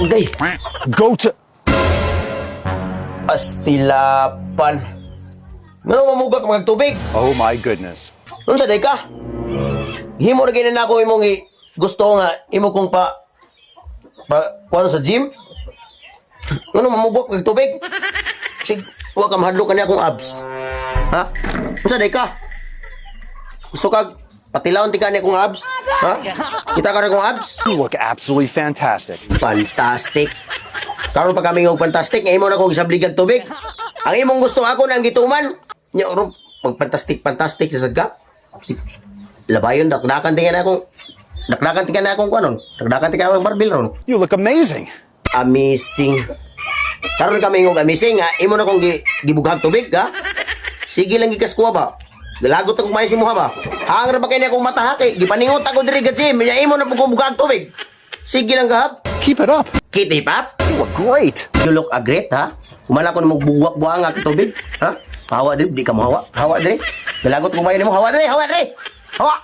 Gay. Go to. Astilapan. Ngano mamuga ka magtubig? Oh my goodness. Unsa day ka? Himo na gini na ako imong gusto nga imo kong pa pa kuano sa gym. Ngano mamugok kag tubig? Sig wa ka mahadlok kani akong abs. Ha? Unsa day ka? Gusto kag patilawon ti kani akong abs? Ha? Kita ka na akong abs? You look absolutely fantastic. Fantastic. Karon pa kami og fantastic, nga imo na kong isabligag tubig. Ang imong gusto ako nang gituman. Nya ron pag fantastic fantastic sa sad ka. Labayon dakdakan tingnan akong dakdakan tingnan akong kuanon. Dakdakan tingnan akong barbil ron. You look amazing. Amazing. Karon kami ngong amazing ha. Imo na kong gibughag tubig ha. Sige lang gikas kuha ba. Galagot akong maayo si muha ba. Hangra ba kay ni akong mata ha kay gipaningot ako diri gid nya imo na pud kong bughag tubig. Sige lang gahap. Keep it up. Kitty pap. You look great. You look a great, ha? Kumala ko na magbuwak buwang nga tubig, ha? Hawa diri, di ka mo hawa. Hawa diri. Galagot ko mayo nimo, hawa diri, hawa diri. Hawa.